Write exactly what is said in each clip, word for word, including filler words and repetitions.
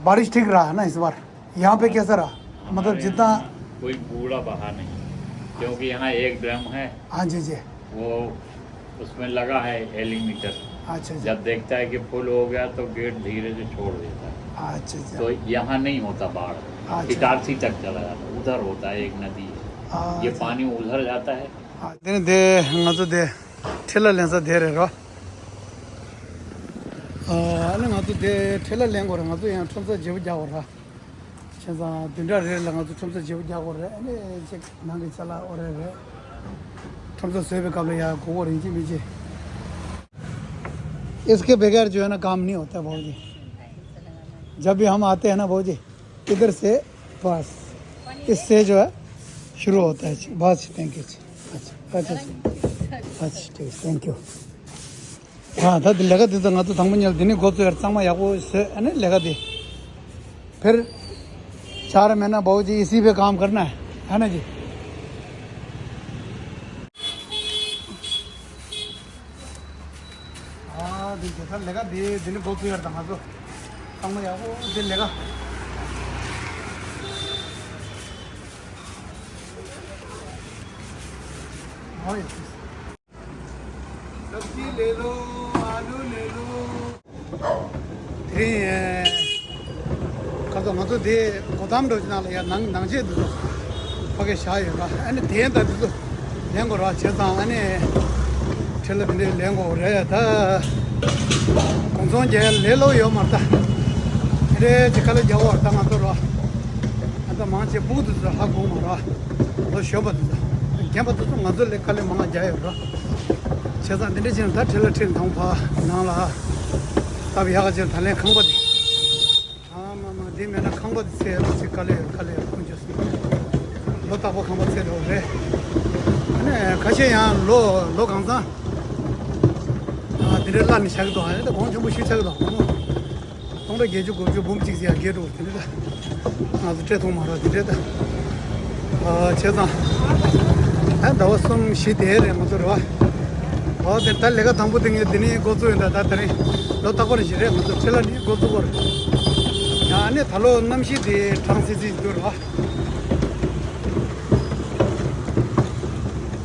बारिश ठीक रहा है ना इस बार? यहाँ पे कैसा रहा? मतलब हमारे जितना यहाँ कोई बूढ़ा बहा नहीं, क्योंकि यहाँ एक ड्रम है। हाँ जी जी। वो उसमें लगा है एलिमीटर। अच्छा जी। जब देखता है कि फुल हो गया तो गेट धीरे से छोड़ देता है। अच्छा अच्छा। तो यहाँ नहीं होता बाढ़। अच्छा। इटारसी तक चला जाता, उधर होता है, एक नदी है। ये पानी उधर जाता है। དེ་ནི་དེ་ང་ཚོ་དེ་ཁྲལ་ལེན་ས་དེ་རེད་རོ། ཨ་ནི་ང་ཚོ་དེ་ཁྲལ་ལེན་དགོས་རེད། ང་ཚོ་ཡང་ཁྲོམ་ས་བརྗེ་པོ་རྒྱག་དགོས་ར། བྱས་ཙང་བདུན་ཕྲག་རེ་ལ་ང་ཚོ་ཁྲོམ་ས་བརྗེ་པོ་རྒྱག་དགོས་རེད། ཨ་ནི་ཅིག་ནང་གི་ཅ་ལག་ཨོ་རེད་རེད། ཁྲོམ་ས་བཟོས་པའི་སྐབས་ལ་ཡང་སྒོར་སྒོར་རིན་གཅིག་མི་གཅིག इसके बगैर जो है ना काम नहीं होता बाबू जी। जब भी हम आते हैं ना बाबू जी, इधर से बस, इससे जो है शुरू होता है। बस, थैंक यू। अच्छा अच्छा अच्छा। अच्छा ठीक, थैंक यू। हाँ, ད་འདི་ལས་ཀ་འདི་ཚོ་ང་ཚོ་དང་པོ་ཉལ་འདི་ནས་འགོ་བཙུགས་ཡར་གཙང་མ་ཡག་པོ་བཟོས། ཨ་ནི་ལས་ཀ་འདི་फिर चार महीना बाबू जी इसी पे काम करना है, है ना जी? ཨ་འདི་རྒྱལ་ས་ལས་ཀ་འདི་འདི་ནས་འགོ་བཙུགས་ཡར་དང་ང་ཚོ་དང་པོ་ཡག་པོ་འདི་ལས་ཀ། हाँ, ये सब्जी ले लो, आलू ले लो। དེ་རིང་ཁ་སང་ང་ཚོ་དེ་སྒོ་ཐམ་འགྲོ་ཅི་ནང་ལ་ཡ་ནང་ནང་ཆས་འདུག་ཕ་གི་བཞག་ཡོད་པ། ཨ་ནི་དེ་ད་དེ་ཚོ་ལེན་དགོས་ར། བྱས་ཙང་ཨ་ནི་ཁྲལ་ལ་དེ་འདྲའི་ལེན་དགོས་རེད། ད་གོང་ཚོང་རྒྱག་ལས་སླ་པོ་ཡོད་མ་རེད། ད་དེ་འདྲའི་ཅིག་དཀའ་ལས་རྒྱག་དགོས་རེད། ད་ང་ཚོ་ར་ཨ་ད་མང་ཆེ་སྤུ་གུ་དེ་ཚོ་ཧ་གོ་མ་ར། ལོ་གཞོན་པ་དེ་ཚོ་རྒན་པ་དེ་ཚོ་ང་ཚོ་ལས་དཀའ་ལས་མང་བ་རྒྱག་ཡོད་ར། བྱས་ཙང་འདི་འདྲ་བྱས་ན་ད་ཁྲལ་ལ་ཁྲལ་དང་ཕ་ནང་ལ་སྟབས་ཡག་ག་བྱས་ད་ལན་ཁང་པ་དེ། ཨ་མ་མ་འདི་མེད་ན་ཁང་པ་དེ་ཚད་ལོ་ཅིག་དཀའ་ལས་ཡོད། དཀའ་ལས་ཡོད་ཁོང་ཚོས་ལོ་རྟག་པར་ཁང་པ་ཚད་འགྲོ་རེད། ཨ་ནི་ཁ་ཤས་ཡང་ལོ་ལོ་གང་ཚང་ཨ་དེ་འདྲའི་གླ་ནས་བཞག་གི་འདུག་ཨ་ནི་ད་གོང་ཆེན་པོ་ཞིག་ཆགས་ཀྱི་འདུག་སྟོང་ཕྲག་བརྒྱད་ཅུ་དགུ་བཅུ་འབུམ་གཅིག་ཟེར་ཡ་བརྒལ་འགྲོ་དེ་འདྲ་ད། ང་ཚོ་སྤྲད་ཐུབ་མ་རེད་དེ་འདྲ་ད། ཨ་བྱས་ཙང་ཨ་ཟླ་བ་གསུམ་བཞི་དེ་རེད་ང་ཚོ་རེད་བ། ཨ་དེ་ད་ལས་ཀ་དང་པོ་དེ་ངས་དེ་ནས་འགོ་བཙུགས་ཡིན། ད་ད་དེ་རིང་ལོ་རྟག་པར་བཞི་རེད། ང་ཚོ་ཁྲལ་ལ་ནས་འགོ་བཙུགས་པ་རེད། ཡང་ཨ་ནི་ད་ལོ་གནམ་གཤིས་དེ་གྲང་སིལ་སིལ་འདུག་རེད་བ།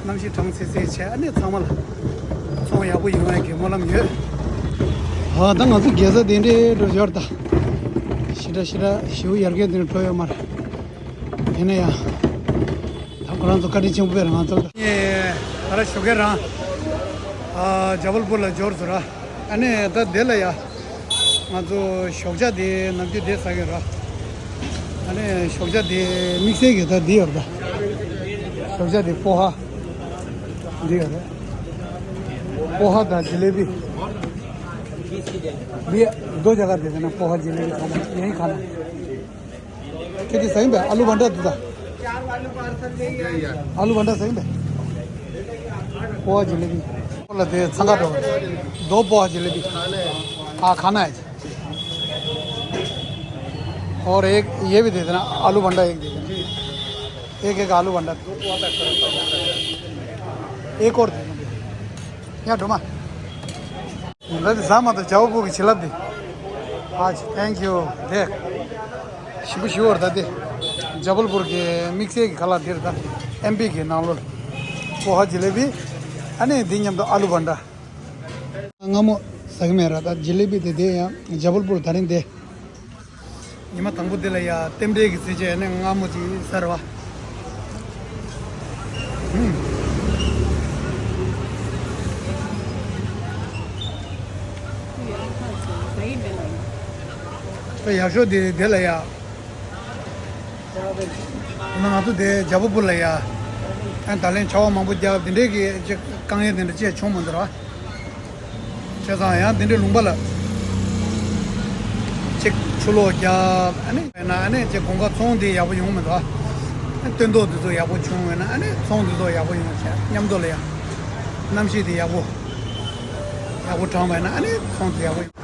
གནམ་གཤིས་གྲང་སིལ་སིལ་བྱས་ཨ་ནི་ཚང་མ་ལ་ཚོང་ཡག་པོ་ཡོང་ཡག་གི་སྨོན་ལམ་ཡོད། ཨ་ད་ང་ཚོ་རྒྱལ་ས་དེ་འདྲའི་འགྲོ་ཞོར་ད་ཞེ་དྲག་ཞེ་དྲག་ཞེ་པོ་ཡར་རྒྱས་དེ་འདྲ་འགྲོ་ཡོད་མ་རེད། ཡིན་ན་ཡང་ད་ཁོ་རང་ཚོ་བཀའ་དྲིན་ཆེན་པོ་རེད་ང་ཚོ་ལ། ངས་ད་ར་ཞོགས་ཀས་རང་ཨ་ཇ་བལ་པུར་ལ་འབྱོར་སོང་ར། ཨ་ནི་ད་དེ་ལ་ཡ། ང་ཚོ་ཞོགས་ཇ་དེ་ནམ་རྒྱུན་དེ་ཟ་གི་ར། ཨ་ནི་ཞོགས་ཇ་དེ་དམིགས་བསལ་གྱི་ད་འདི་ཡོད་ར། ཞོགས་ཇ་དེ་པོ་ཧ། འདི་ཡོད་ར། པོ་ཧ་དང་ཇི་ལེ་བི། འདི་རྡོ་རྒྱ་གར་དེ་ན་པོ་ཧ་ཇི་ལེ་བི་ཁ་ན་ཡིན་ཁ་ན། ཁྱེད་ཀྱི་ཟ་ཡིན་པས། ཨ་ལུ་བྷན་ཌ་འདི་ད། ཨ་ལུ་བྷན་ཌ་ཟ་ཡིན་པས། པོ་ཧ་ཇི་ལེ་བི། ཁོ་ལ་དེ་འཚང་ཁ་འགྲོ། दो पोहा जलेबी। हाँ, खाना है। और एक ये भी दे देना, आलू भंडा एक दे देना। एक एक आलू भंडा। एक और दे देना। यहाँ डोमा। འདི་ཟ་མ་ཐག་ཇ་བལ་པུར་གྱི་བྱིན་རླབས་འདི། ཨ་ཅེ། Thank you། དེ་ཞིམ་པོ་ཞིག་འོར་ད་དེ། ཇ་བལ་པུར་གྱི་དམིགས་བསལ་གྱི་ཁ་ལག་འདིར་ད་ཨེམ་པི་གི་ནང་ལོགས་པོ་ཧ་ཇི་ལེ་བི། ཨ་ནི་འདི་མཉམ་དུ་ཨ་ལུ་བྷན་ཌ། སྔ་མོ་ཟ་གི་མེད་ར། ད་ཇི་ལེ་བི་དེ་དེ་ཡང་ཇ་བལ་པུར་ད་རིང་དེ། ཉི་མ་དང་པོ་དེ་ལ་ཡ་རྟེན་འབྲེལ་གྱི་ཚེས་ཆེ་ནས་སྔ་མོ་ཅིག་ཟེར་བ། ཧུམ། ད་ཡག་ཤོས་དེ་དེ་ལ་ཡ། ང་ཚོ་དེ་ཇ་བལ་པུར་ལ་ཡ། ཨ་ད་ལན་ཆར་པ་མང་པོ་རྒྱབ་དེ་འདྲའི་གི་ཅིག་དཀའ་ངལ་དེ་འདྲ་ཅིག་བྱུང་མ་འདུག་ར། བྱས་ཙང་ཡང་དེ་འདྲའི་ལུང་པ་ལ་ཅིག་ཆུ་ལོག་རྒྱབ། ཨ་ནི་ཡིན་ན་ཨ་ནི་ཅིག་གོང་ཁ་ཚོང་དེ་ཡག་པོ་ཡོང་མི་འདུག་ཨ་སྟོན་ཐོག་དེ་ཚོ་ཡག་པོ་བྱུང་ཡོད་ན་ཨ་ནི་ཚོང་དེ་ཚོ་ཡག་པོ་ཡོང་བྱས་མཉམ་དུ་ལ་ཡ། གནམ་གཤིས་དེ་ཡག་པོ་ཡག་པོ་དྲངས་པ་ཡིན་ན་ཨ་ནི་ཚོང་དེ་ཡག་པོ་ཡོང་།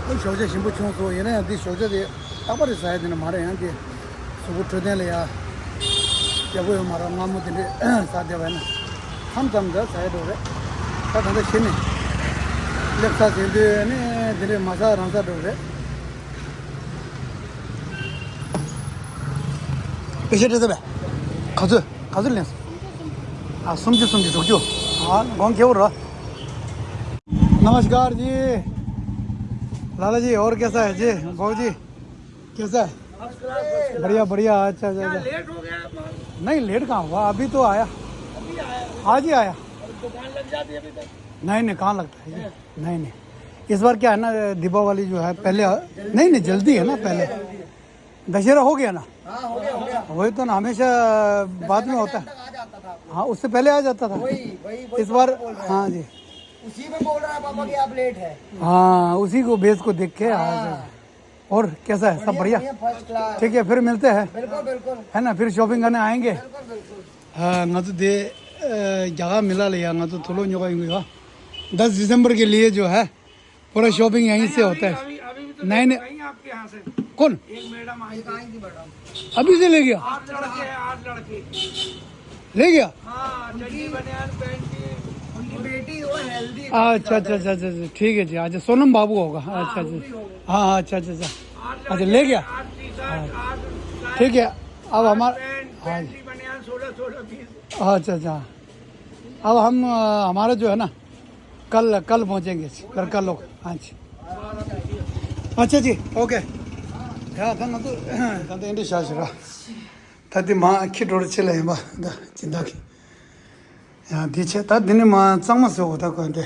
ཨ་ཞོགས་ཇ་ཞིམ་པོ་བྱུང་སོང་། ཡིན་ན་ཡང་འདི་ཞོགས་ཇ་དེ་རྟག་པར་ཟ་ཡ་དེ་ནི་མ་རེད། ཡང་དེ། གཟུགས་པོ་འཕྲོད་བསྟེན་ལ་ཡ། ཡག་པོ་ཡོད་མ་རེད། སྔ་མོ་དེ་འདྲས་ཟ་བསྡད་པ་ཡིན་ན། མཚམས་མཚམས་ད་ཟ་ཡ་འགྲོ་རེད། ད་ད་ལྟ་ཤི་ནས། སླེབས་ཚར་ཟིན་དུས་ནི་དེ་འདྲས་མ་ཟ་རང་ཟ་འགྲོ་རེད། པེ་ཤ་སྤྲད་ཚར་བས། ག་ཚོད་ག་ཚོད་ལེན་སོང་། ཨ། སུམ་ཅུ། སུམ་ཅུ། དྲུག་ཅུ། ཨ། གོང་ཁེ་པོ་ར། नमस्कार जी। लाला जी, और कैसा है जी? बाबू जी, कैसा है? बढ़िया, बढ़िया। अच्छा, अच्छा, अच्छा। लेट हो गया। नहीं, लेट कहाँ हुआ, अभी तो आया। अभी आया। आज ही आया। दुकान लग जाती है अभी तक। नहीं, नहीं, कहाँ लगता है जी? नहीं, नहीं, इस बार क्या है ना, दीपावली जो है पहले। नहीं, नहीं, जल्दी है ना पहले। दशहरा हो गया ना? हाँ, हो गया, हो गया। वही तो ना, हमेशा बाद में होता है। हाँ, उससे पहले आ जाता था। वही, वही, वही इस बार। हाँ जी। उसी में बोल रहा है पापा कि आप लेट है। हाँ, उसी को, बेस को देख के। हाँ। और कैसा है, सब बढ़िया? ठीक है, फिर मिलते हैं। बिल्कुल, बिल्कुल। है ना, फिर शॉपिंग करने आएंगे। बिल्कुल, बिल्कुल। हाँ, ང་ཚོ་དེ་རྒྱ་གར་མི་ལ་ལ་ཡ་ང་ཚོ་དུག་ལོག་ཉོ་ག་ཡོང་གི་ཡོད། दस दिसंबर के लिए जो है, पूरा शॉपिंग यहीं से होता है। नहीं, नहीं। कौन? अभी से लेके गया? ले गया? उनकी बेटी, वो हेल्दी। अच्छा, अच्छा, अच्छा, अच्छा, अच्छा, ठीक है जी। अच्छा, सोनम बाबू होगा। अच्छा, अच्छा। हाँ, हाँ, अच्छा, अच्छा, अच्छा। अच्छा, ले गया। हाँ, ठीक है। अब हमारा, हाँ जी। अच्छा, अच्छा। अब हम, अ, हमारा जो है ना, कल, कल पहुँचेंगे। फिर कल लोग। हाँ जी। अच्छा जी, ओके। ཡ་ད་ང་ཚོ་ད་ལྟ་འདི་འདྲ་བྱ་ཞིག་ར། ད་འདི་མ་ཁྱི་འགྲོ་རུ་ཆེ་ལ་ཡིན་པ་ད་སྦྱིན་བདག་གི། ཡ་འདི་ཆེ་ད་འདི་ནི་མ་གཙང་མ་བཟོ་དགོས་ད་གོན་ཏེ།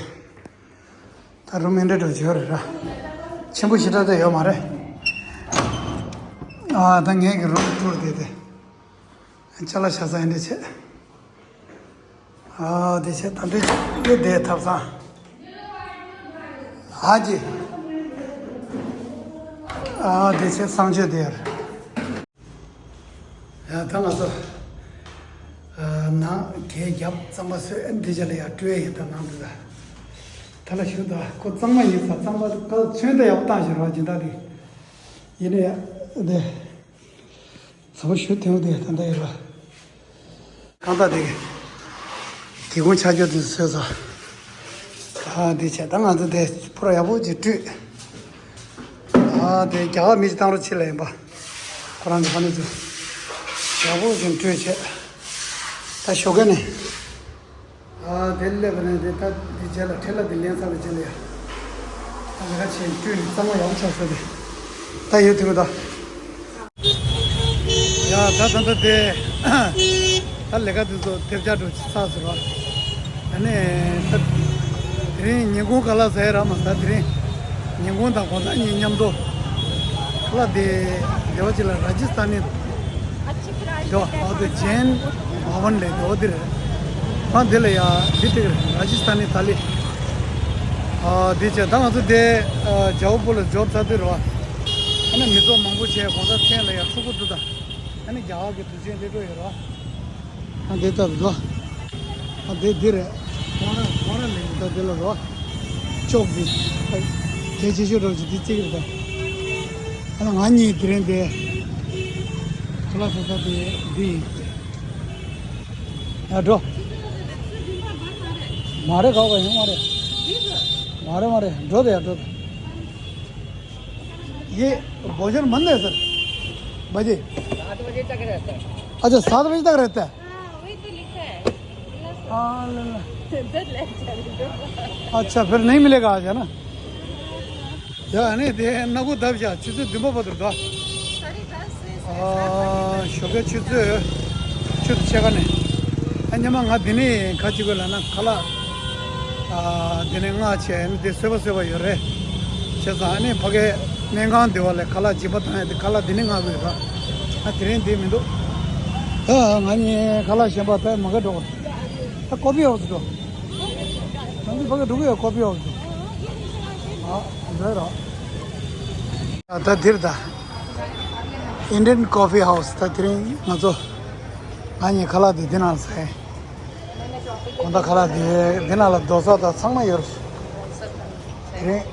ད་རུམ་འདི་འདྲ་འགྲོ་བྱོས་རེད་ར། ཆེན་པོ་ཞེ་དྲག་ད་ཡོད་མ་རེད། ཨ་ད་ངས་ཀྱི་རུམ་བསྐུར་བསྡད་དེ། ཅ་ལག་བཞག་ས་འདི་བྱས། ཨ་འདི་བྱས་ད་འདི་འདི་བསྡད་ཐབས་སང་། ཨ་ཅེ། ཨ་འདི་བྱས་གསང་སྤྱོད་དེ་ཡར། ཡ་ད་ང་ཚོ་ནང་གས་རྒྱབ་གཙང་མ་བཟོས། ཨ་འདི་བྱས་ལ་ཡར་སྤྲོད་ཡིན། ད་ནང་འདི་ད་ད་ལ་ཞུ་ད་ཁོ་གཙང་མ་ཡིན་ས། གཙང་མ་ཁོ་ཚོན་ད་ཡག་པོ་བཏང་ཞིག་ར་སྦྱིན་བདག་དེ། ཡིན་ནའི་དེ། ཚ་བོ་ཞུ་དེའུ་དེ་ད་ལྟ་ཡོད་ལ། གང་ལྟར་དེ་གི་གི་གུང་ཆ་རྒྱུ་དེ་བཟོས་ས། ཨ་དེ་བྱས་ད་ང་ཚོ་དེ་པུ་ར་ཡག་པོ་ཅིག་སྤྲུལ། ཨ་དེ་རྒྱ་གར་མི་ཅིག་བཏང་རོགས་བྱེད་ལ་ཡིན་པ། ཁོ་རང་ཚོ་ཕ་ནི་ཚོ་ཡག་པོ་ཅིག་སྤྲུལ་བྱས། ད་ཞོགས་ཀས་ནས། ཨ་དེ་སླེབས་པ་ནས་དེ་ད་དེ་རྗེས་ལ་ཁྲེ་ལ་དེ་ལེན་ཚར་བའི་རྗེས་ལ་ཡ། ད་ལས་ཀ་བྱས་བཀྲུས་ནས་གཙང་མ་ཡག་པོ་ཆགས་ས་དེ། ད་ཡོད་དུས་ད། ཡ་ད་ད་ད་དེ། ད་ལས་ཀ་དེ་ཚོ་ཐེབས་ཆག་འགྲོ་ཆགས་ས་རེད་བ། ཨ་ནི་ད་དེ་རིང་ཉིན་གུང་ཁ་ལག་ཟ་ཡ་རག་མ། ད་དེ་རིང་ཉིན་གུང་དང་དགོང་དག་གཉིས་མཉམ་དུ་ཁ་ལག་དེ་སྡེ་བ་གཅིག་ལ་ར་ཇི་སྟ་ནི། འདི་བ་ཨ་དེ་ཇེན་བྷ་ཝན་ལས་འདི་བ་འདི་རེད། ཨ་འདི་ལ་ཡ་འདི་ཏིག་རེད། ར་ཇི་སྟ་ནི་ཐ་ལི། ཨ་འདི་བྱས་ད་ང་ཚོ་དེ་ཨ་ཇའོ་པོ་ལ་འབྱོར་ཚར་དུས་རེད་བ། ཨ་ནི་མི་ཚོགས་མང་པོ་བྱས་གོང་ས་མཚན་ལ་ཡ་ཕྲུ་གུ་ཚོ་དང་། ཨ་ནི་རྒྱ་གར་གྱི་དུས་ཆེན་དེ་འགྲོ་ཡོད་རེད་བ། ཨ་འདི་ལྟ་བུ་འདུག་ཨ་འདི་འདི་རེད། ཁོང་རང་ཁོང་རང་ལས་ད་འདི་ལ་རོ། ཅོག་འདི། ཨ་གལ་ཆེ་ཤོས་འགྲོ་ཅིག་འདི་གཅིག་རེད་ད། ཨ་ལ་ང་གཉིས་དེ་རིང་འདི། ཁ་ལག་ཟ་ས་དེ་འདི་ཡིན། ཡ་འགྲོ། མ་རེད་ག་བ་ཡོང་མ་རེད། མ་རེད་མ་རེད། འགྲོ་དེ་ཡ་འགྲོ་དེ། ये भोजन बंद है सर? बजे? सात बजे तक रहता है। अच्छा, सात बजे तक रहता है। हाँ, वही तो लिखा है। हाँ, ले, ले। अच्छा, फिर नहीं मिलेगा आज, है ना? ཡ་ཨ་ནི་དེ་སྣ་ཁུག་བརྡབས་བཞག་ཆུ་ཚོད་བདུན་པ་བར་དུ་འགྲོ། ཨ་ཞོགས་ཀའི་ཆུ་ཚོད་ཆུ་ཚོད་ཕྱེད་ཀ་ནས། ཨ་ཉི་མ་ང་འདི་ནས་ག་ཅི་དགོས་ལབ་ན་ཁ་ལག་ཨ་དེ་ནས་མངགས་བྱས། ཨ་ནི་དེ་བཟོས་པ་བཟོས་པ་ཡོད་རེད། བྱས་ཙང་ཨ་ནི་ཕ་གའི་སྨན་ཁང་དེ་བ་ལས་ཁ་ལག་སྦྱིན་པ་བཏང་ཡ་དེ་ཁ་ལག་འདི་ནས་མངགས་དགོས་ར། ཨ་དེ་རིང་འདི་མི་འདུག་ད་ང་གཉིས་ཁ་ལག་གཞན་པ་ད་མ་ག་འགྲོ། ད་ཀོ་ཕི་ཧའུ་སི་འགྲོ། ང་ཚོ་ཕ་གི་འགྲོ་གི་ཡོད། ཀོ་ཕི་ཧའུ་སི་འགྲོ། ཨ་འདྲ་ར། ད་འདིར་ད། Indian Coffee House། ད་དེ་རིང་ང་ཚོ་ང་གཉིས་ཁ་ལག་དེ་འདི་ནང་ཟས། དགོང་དག་ཁ་ལག་དེ་འདི་ནང་ལ་རྡོ་ས་དང་ཚང་མ་ཡོད། དེ་རིང་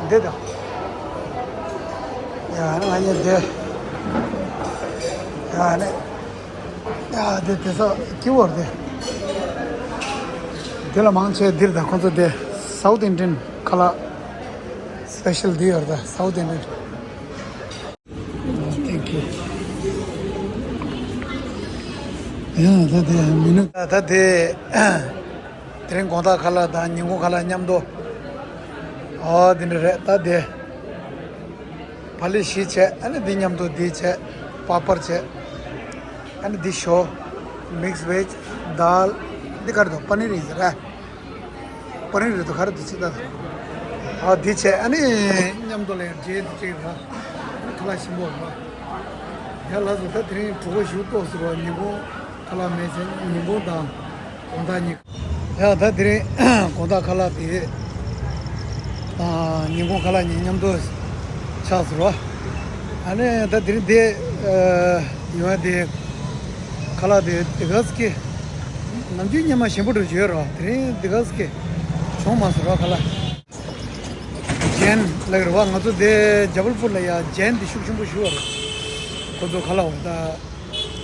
འདི་དང་། ཡ་ནི་ང་གཉིས་འདི། ཡ་ནི། ཡ་འདི་དེ་ས་ཀི་ཝར་འདི། འདི་ལ་མང་ཆེ་འདིར་དང་ཁོང་ཚོ་འདི་South Indian ཁ་ལག་special འདི་ཡོད་རེད། South Indian། Thank you. ཡ་ད་དེ་མི་ནུ། ད་དེ། དེ་རིང་དགོང་དག་ཁ་ལག་དང་ཉིན་གུང་ཁ་ལག་མཉམ་དུ། ཨོ་དེ་འདྲ་རེད། ད་དེ། བག་ལེབ་བཞི་བྱས། ཨ་ནི་འདི་མཉམ་དུ་འདི་བྱས། པ་པར་བྱས། ཨ་ནི་འདི་ཞོ། mix veg། དཱལ། འདི་ག་རེ་འདུག་པ་ནིར་ཡིན་ཟེར་ཨ། པ་ནིར་རེད་འདུག་ག་རེ་འདུག་ཅིག་ད། ཨ་འདི་བྱས། ཨ་ནི་མཉམ་དུ་ལ་འབྲས་འདི་གཅིག་ར། ཁ་ལག་ཞིམ་པོ་ར། ཡ་ལགས་སོ། ད་དེ་རིང་གྲོད་ཁོག་ཞེ་པོ་ལྟོགས་སོང་བ། ཉིན་གུང་ཁ་ལག་མེད་བྱས། ཉིན་གུང་དང་དགོང་དག་གཉིས། ཡ་ད་དེ་རིང་དགོང་དག་ཁ་ལག་དེ་དང་ཉིན་གུང་ཁ་ལག་གཉིས་མཉམ་དུ་ཆགས་སོང་ར། ཨ་ནི་ད་དེ་རིང་དེ་ཡོང་ཡ་དེ་ཁ་ལག་དེ་དེ་ག་ཙམ་གྱི་ནམ་རྒྱུན་སྔོན་མ་ཞིམ་པོ་འདྲ་བྱོས་ར། དེ་རིང་དེ་ག་ཙམ་གྱི་བྱུང་མ་སོང་ར་ཁ་ལག། ཇེན་ལབ་རེད་བ། ང་ཚོ་དེ་ཇ་བལ་པུར་ལ་ཡ་ཇེན་དེ་ཤུགས་ཆེན་པོ་ཞིག་ཡོད་རེད། ཁོ་ཚོ་ཁ་ལག་འོ་ད།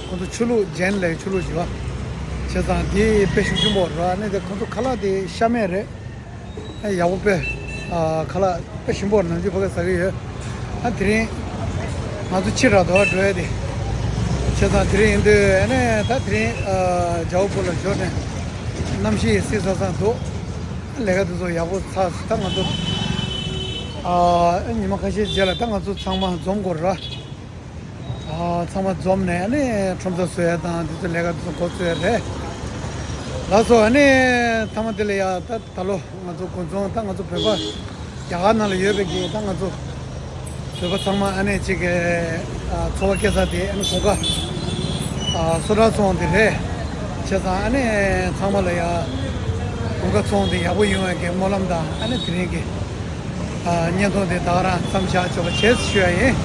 ཁོ་ཚོ་ཆོས་ལུགས་ཇེན་ལབ་ཆོས་ལུགས་ཞིག་བ། བྱས་ཙང་དེ་དཔེ་ཤུགས་ཆེན་པོ་རེད་བ། ཨ་ནི་དེ་ཁོ་ཚོ་ཁ་ལག་དེ་ཤ་མེད་རེད། ཨ་ཡག་པོ་དཔེ། ཨ་ཁ་ལག་དཔེ་ཞིམ་པོ་ནམ་རྒྱུན་ཕ་གི་ཟ་གི་ཡོད། ཨ་དེ་རིང་ང་ཚོ་ཕྱིར་ར་དོ་འགྲོ་ཡ་དེ། བྱས་ཙང་དེ་རིང་ཡིན་དུས་ཨ་ནི་ད་དེ་རིང་ཨ་ཇ་བལ་པུར་ལ་འབྱོར་ནས་གནམ་གཤིས་བསིལ་ས་ས་འདུག་ལས་ཀ་དེ་ཚོ་ཡག་པོ་ཚར་སོང་། ད་ང་ཚོ་ཨ་ཉི་མ་ཁ་ཤས་རྗེས་ལ་ད་ང་ཚོ་ཚང་མ་འཛོམས་དགོས་ར། ཨ་ཚང་མ་འཛོམས་ནས་ཨ་ནི་ཁྲོམ་ས་བཟོ་ཡ་དང་དེ་ཚོ་ལས་ཀ་དེ་ཚོ་འགོ་བཙུགས་ཡ་རེད། ལགས་སོ། ཨ་ནི་མཐའ་མ་དེ་ལ་ཡ་ད་ད་ལོ་ང་ཚོ་དགུན་ཚོང་ད་ང་ཚོ་བོད་པ་རྒྱ་གར་ནང་ལ་ཡོད་པའི་གི་ད་ང་ཚོ་བོད་པ་ཚང་མ་ཨ་ནི་གཅིག་གི་ཨ་འཚོ་བ་སྐྱེལ་ས་དེ་ཨ་ནི་གུར་དཀར་ཨ་སོ་ཊར་ཚོང་དེ་རེད། བྱས་ཙང་ཨ་ནི་ཚང་མ་ལ་ཡ་གུར་དཀར་ཚོང་དེ་ཡག་པོ་ཡོང་བའི་གི་སྨོན་ལམ་དང་། ཨ་ནི་དེ་རིང་གི་ཨ་བརྙན་ཐུང་དེ་ད་ག་རང་མཚམས་བཞག་ཆོག་པ་བྱས་ཞུ་ཡ་ཡིན།